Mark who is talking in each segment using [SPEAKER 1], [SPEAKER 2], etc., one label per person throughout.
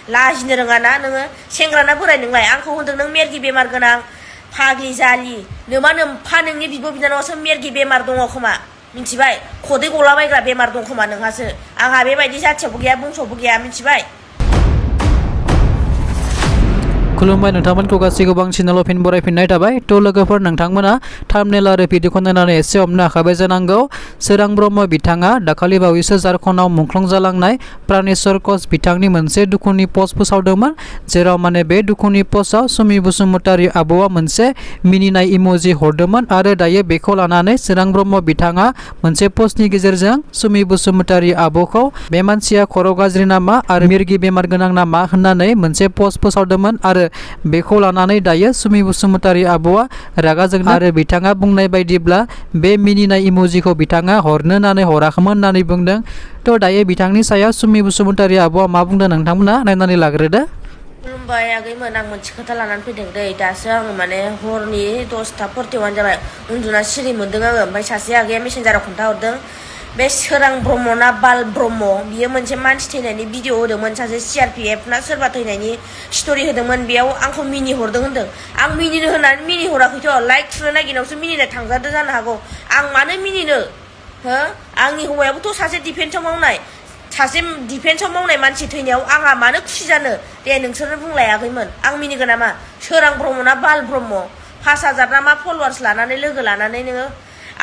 [SPEAKER 1] लाजिनो रोङा ना नोङो सेंग्राना बोराय नोंलाय आंखौ होनदों नों मेरगि बेमार गोनां फाग्लि जालि नोमा नोमफा नोंनि बिब' बिनानावासो मेरगि बेमार दङ खोमा मिथिबाय खदै गलाबायग्रा बेमार दं खोमा नोंहासो आंहा बेबायदि जाथियावबो गैया बंस'बो गैया मिथिबाय
[SPEAKER 2] खुलुमबाय नोंथांमोनखौ गासैखौ आं चेनेलाव फिन बरायफिननाय थाबाय थ' लोगोफोर नोंथांमोना थाम्बनेल आरो भिडिअखौ नायनानै एसे हमनो हाखाबाय जानांगौ सोरां ब्रह्म बिथाङा दाखालि बावैसो झारखन्डआव मुंख्लं जालांनाय प्राणेश्वर कच बिथांनि मोनसे दुखुनि पस्ट फोसावदोंमोन जेराव माने बे दुखुनि पस्टआव सुमि बसुमतारी आब'आ मोनसे मिनिनाय इम'जि हरदोंमोन आरो दायो बेखौ लानानै सोरां ब्रह्म बिथाङा मोनसे पस्टनि गेजेरजों सुमि बसुमतारी आब'खौ बे मानसिया खर' गाज्रि नामा आरो मिरगि बेमार गोनां नामा होननानै मोनसे पस्ट फोसावदोंमोन आरो बेखौ लानानै दायो सुमि बसुमतारी आब'आ रागा जोंना आरो बिथाङा बुंनाय बायदिब्ला बे मिनिनाय इम'जिखौ बिथाङा हरनो होननानै हराखैमोन होननानै बुंदों थ' दायो बिथांनि सायाव सुमि बसुमतारी आब'आ मा बुंदों नोंथांमोना नायनानै लाग्रोदो
[SPEAKER 1] खुलुमबाय आगैमोन आं मोनसे खोथा लानानै फैदों दै दासो आङो माने हरनि 10:41 जाबाय उन्दुना सिरि मोन्दों आङो ओमफ्राय सासे आगैया मेसेन्जाराव खोन्थाहरदों बे सोरां ब्रह्म ना बाल ब्रह्म बियो मोनसे मानसि थैनायनि भिडिअ होदोंमोन सासे CRPF ना सोरबा थैनायनि स्ट'रि होदोंमोन बेयाव आंखौ मिनिहरदों होनदों आं मिनिनो होननानै मिनिहराखैथ' लाइक थुनो नागिरनायावसो मिनिनाय थांजादो जानो हागौ आं मानो मिनिनो हो आंनि हौवायाबोथ' सासे डिफेन्सआव मावनाय मानसि थैनायाव आंहा मानो खुसि जानो दे नोंसोरनो बुंलायाखैमोन आं मिनिगोन नामा सोरां ब्रह्म ना बाल ब्रह्म 5,000 ना मा फल'वार्स लानानै लोगो लानानै नोङो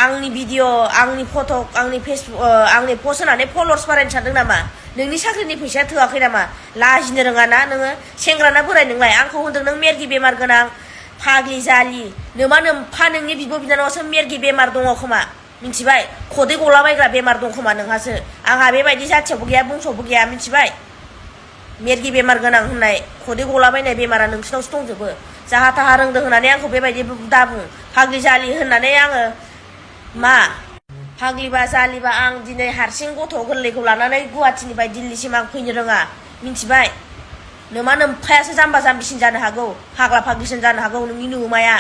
[SPEAKER 1] आंनि भिडिअ आंनि फट' आंनि फेसबुक आंनि पस्ट होनानै फल'वार्स बारायनो सानदों नामा नोंनि साख्रिनि फैसाया थोआखै नामा लाजिनो रोङा ना नोङो सेंग्राना बोराय नोंलाय आंखौ होनदों नों मेरगि बेमार गोनां फाग्लि जालि नोमा नोमफा नोंनि बिब' बिनानावासो मेरगि बेमार दङ खोमा मिथिबाय खदै गलाबायग्रा बेमार दं खोमा नोंहासो आंहा बेबायदि जाथियावबो गैया बंस'बो गैया मिथिबाय मेरगि बेमार गोनां होननाय खदै गलाबायनाय बेमारा नोंसिनावसो दंजोबो जाहा थाहा रोंदों होननानै आंखौ बेबायदि दाबुं फाग्लि जालि होननानै आङो मा फाग्लिबा जालिबा आं दिनै हारसिं गथ' गोरलैखौ लानानै गुवाहाटीनिफ्राय दिल्लीसिम आं फैनो रोङा मिथिबाय नोमा नोमफायासो जाम्बा जाम्बिसिन जानो हागौ फाग्ला फाग्लिसिन जानो हागौ नोंनि नोमाया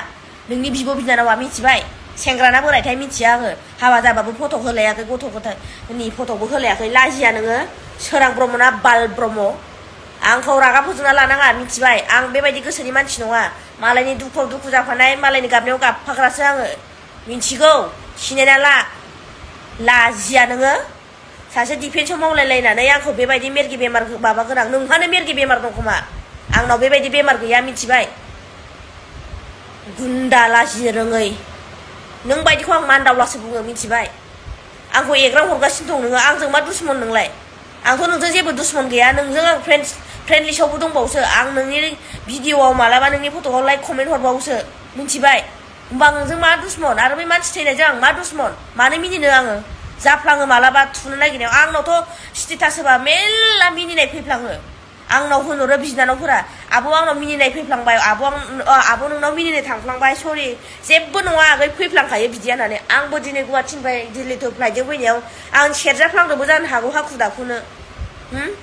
[SPEAKER 1] नोंनि बिब' बिनानावा मिथिबाय सेंग्राना बोरायथाय मिथिया आङो हाबा जाबाबो फट' होलायाखै गथ' गथायनि फट'बो होलायाखै लाजिया नोङो सोरां ब्रह्म ना बाल ब्रह्म आंखौ रागा फोजोंना लानाङा मिथिबाय आं बेबायदि गोसोनि मानसि नङा मालायनि दुखुआव दुखु जाफानाय मालायनि गाबनायाव गाबफाग्रासो आङो मिथिगौ सिनायना ला लाजिया नोङो सासे डिफेन्सआव मावलायलायनानै आंखौ बेबायदि मेरगि बेमार माबा गोनां नोंहानो मेरगि बेमार दं खोमा आंनाव बेबायदि बेमार गैया मिथिबाय गुन्दा लाजिनो रोङै नों बायदिखौ आं मानदावलासो बुङो मिथिबाय आंखौ एग्रां हरगासिनो दं नोङो आंजों मा दुश्मन नोंलाय आंथ' नोंजों जेबो दुश्मन गैया नोंजों आं फ्रेन्डलिस्टआवबो दंबावोसो आं नोंनि भिडिअआव मालाबा नोंनि फट'आव लाइक कमेन्ट हरबावोसो मिथिबाय होमबा नोंजों मा दुश्मन आरो बै मानसि थैनायजों आं मा दुश्मन मानो मिनिनो आङो जाफ्लाङो मालाबा थुनो नागिरनायाव आंनावथ' स्टेटास होबा मेल्ला मिनिनाय फैफ्लाङो आंनाव होनहरो बिनानावफोरा आब' आंनाव मिनिनाय फैफ्लांबाय आब' नोंनाव मिनिनाय थांफ्लांबाय सरि जेबो नङा आगै फैफ्लांखायो बिदि होननानै आंबो दिनै गुवाहाटीनिफ्राय दिल्लीथ' फ्लाइटजों फैनायाव आं सेरजाफ्लांदोंबो जानो हागौ हाखु दाखुनो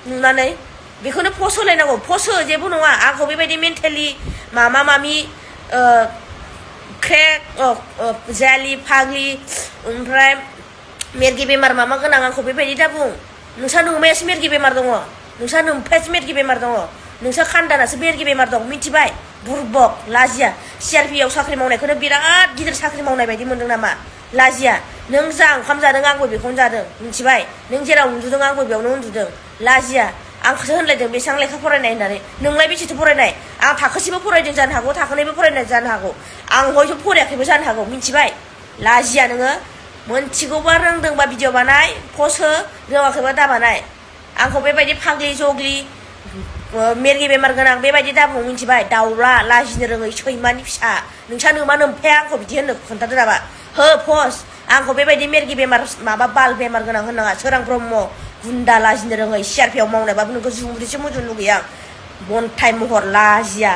[SPEAKER 1] नुनानै बेखौनो पस्ट होलायनांगौ पस्ट हो जेबो नङा आंखौ बेबायदि मेन्टेलि मामा मामि क्रेक जालि फाग्लि ओमफ्राय मेरगि बेमार मामा गोनां आंखौ बेबायदि दा बुं नोंसा नोमायासो मेरगि बेमार दङ नोंसा नोमफायासो मेरगि बेमार दङ नोंसा खान्दानासो मेरगि बेमार दं मिथिबाय बुरबक लाजिया CRPआव साख्रि मावनायखौनो बिराद गिदिर साख्रि मावनाय बायदि मोनदों नामा लाजिया नों जा ओंखाम जादों आंबो बेखौनो जादों मिथिबाय नों जेराव उन्दुदों आंबो बेयावनो उन्दुदों लाजिया आंखौसो होनलायदों बेसेबां लेखा फरायनाय होननानै नोंलाय बेसेथो फरायनाय आं थाखोसेबो फरायदों जानो हागौ थाखोनैबो फरायनाय जानो हागौ आं हयथ' फरायाखैबो जानो हागौ मिथिबाय लाजिया नोङो मोनथिगौबा रोंदोंबा भिडिअ बानाय पस्ट हो रोङाखैबा दाबानाय आंखौ बेबायदि फाग्लि जग्लि मेरगि बेमार गोनां बेबायदि दाबुं मिथिबाय दाउला लाजिनो रोङै सैमानि फिसा नोंसा नोमा नोमफाया आंखौ बिदि होननो खोन्थादो नामा हो पस्ट आंखौ बेबायदि मेरगि बेमार माबा बाल बेमार गोनां होननाङा सोरां ब्रह्म गुन्दा लाजिनो रोङै CRPआव मावनायबाबो नोंखौ जुमुदैसो मोजोन लुगैयो आं बनथाय महर लाजिया